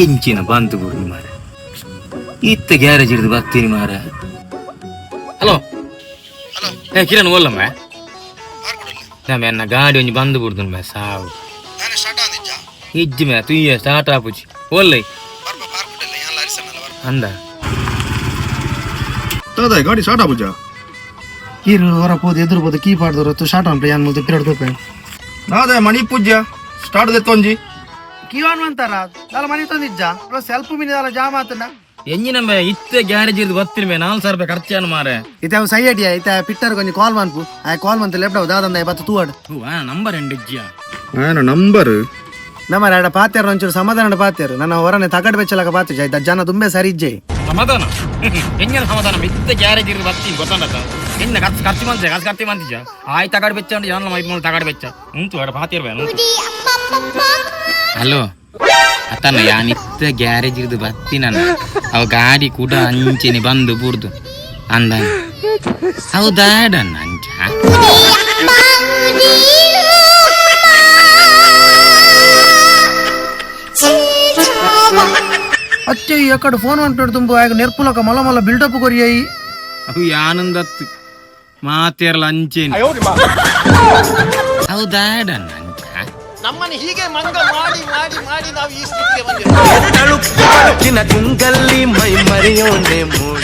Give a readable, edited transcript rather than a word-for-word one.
ಎಂಚಿನ ಬಂತು ಬುಡ್ದು ಮಾರ ಇತ್ತ ಗ್ಯಾರೇಜ್ ಹಿಡಿದು ಬರ್ತೀನಿ ಮಾರ. ಹಲೋ, ಏ ಕಿರಣ್, ಓಲ್ಲಮ್ಮ ನಮ್ಮ ಎನ್ನ ಗಾಡಿ ಒಂಜಿ ಬಂದು ಬಿಡ್ದು ಮೇ ಸಾವು. ಇಜ್ಜಿ ಮೇ ತುಯ್ಯ ಸ್ಟಾರ್ಟ್ ಆಪುಜಿ, ಓಲ್ಲೈ ಅಂದ. ದಾದಾ, ಗಾಡಿ ಸ್ಟಾರ್ಟ್ ಆಪುಜಾ? ಕೀರು ಹೊರ ಪೋದು ಎದುರು ಪೋದು ಕೀ ಪಾಡ್ದು ಶಾರ್ಟ್ ಆನ್ ಯಾನ್ ಮುಲ್ತು ಪಿರಡ್ ತೋಪೆ. ದಾದಾ, ಮಣಿ ಪೂಜ್ಯ ಸ್ಟಾರ್ಟ್ ದೆತ್ತೊಂಜಿ. ಕೀವಾನ್ ಅಂತಾರ ದಾಲ ಮನಿ ತಂದಿಜ್ಜ ಸೆಲ್ಫ್ ಮಿನಿ ದಾಲ ಜಾಮ್ ಆತನ. ಎಂಜಿನ ಮೇ ಇತ್ತ ಗ್ಯಾರೇಜ್ ಹಿಡಿದು ಬರ್ತೀನಿ ಮೇ, 4000 ರೂಪಾಯಿ ಖರ್ಚಾನು ಮಾರೆ. ಇತ್ತೆ ಅವು ಸೈ ಅಡಿಯ, ಇತ್ತೆ ಪಿಟ್ಟರ್ ಕೊಂಚ ಕಾಲ್ ಮನ್ಪು, ಆ ಕಾಲ್ ಮಂತ್ ಲೆಪ್ಟಾವ್ ದಾದಂದ ಬತ್ತು ತೂವಾಡು. ನಂಬರ್ ಎಂಡ್ ಇಜ್ಜಿಯಾ? ನಂಬರ್. ನಮ್ಮ ಎಡ ಪಾತ್ಯಾರ ಒಂಚೂರು ಸಮಾಧಾನ ಪಾತ್ಯಾರು, ನನ್ನ ಹೊರನೆ ತಗಡ್ ಬೆಚ್ಚಲಕ ಪಾತ್ಯ ಆಯ್ತಾ, ಜನ ತುಂಬೆ ಸರಿ ಇಜ್ಜೆ. ಸಮಾಧಾನ ಎಂಜಿನ ಸಮಾಧಾನ? ಇತ್ತ ಗ್ಯಾರೇಜ್ ಹಿಡಿದು ಬರ್ತೀನಿ ಗೊತ್ತಂಡತ, ಎನ್ನ ಖರ್ಚು ಖರ್ಚು ಮಂತ್ರಿ ಖರ್ಚು ಖರ್ಚು ಮಂತಿಜ ಆಯ್ ತಗಡ್ ಬೆಚ್ಚ ಉಂಟು, ಜನ ಮೈ ತಗಡ್ ಬೆಚ್ಚ ಉಂಟು ಎಡ ಪಾತಿರ್ವೆ. ಹಲೋ ಅತನ, ಯಾನಿತ್ತ ಗ್ಯಾರೇಜ್ ಹಿಡಿದು ಬರ್ತೀನ, ಅವ ಗಾಡಿ ಕೂಡ ಅಂಚೆನೆ ಬಂದು ಬುಡ್ದು ಅಂದ. ಹೌದಾಡಣ್ಣ ಅಂಚ. ಅಚ್ಚೆ ಎಕ್ಕಡ ಫೋನ್ ಅಂಟು ತುಂಬ ಆಗ ನೆರ್ಪುಲಕ ಮಲ್ಲ ಮಲ್ಲ ಬಿಲ್ಡಪ್ ಕೊರಿಯಾಯಿ. ಅವು ಯಾನಂದತ್ತು ಮಾತೇರಲ್ಲ ಅಂಚೇನೆ. ಹೌದಾಡಣ್ಣ ಅಂಚ. ನಮ್ಮನ್ನು ಹೀಗೆ ಮಂಗ ಮಾಡಿ ಮಾಡಿ ಮಾಡಿ ನಾವು ಈ ಸ್ಥಿತಿಗೆ ಬಂದಿದ್ದೇವೆ. ಕುಂಗಲ್ಲಿ ಮೈ ಮರೆಯೋನೆ ಮೂಡ.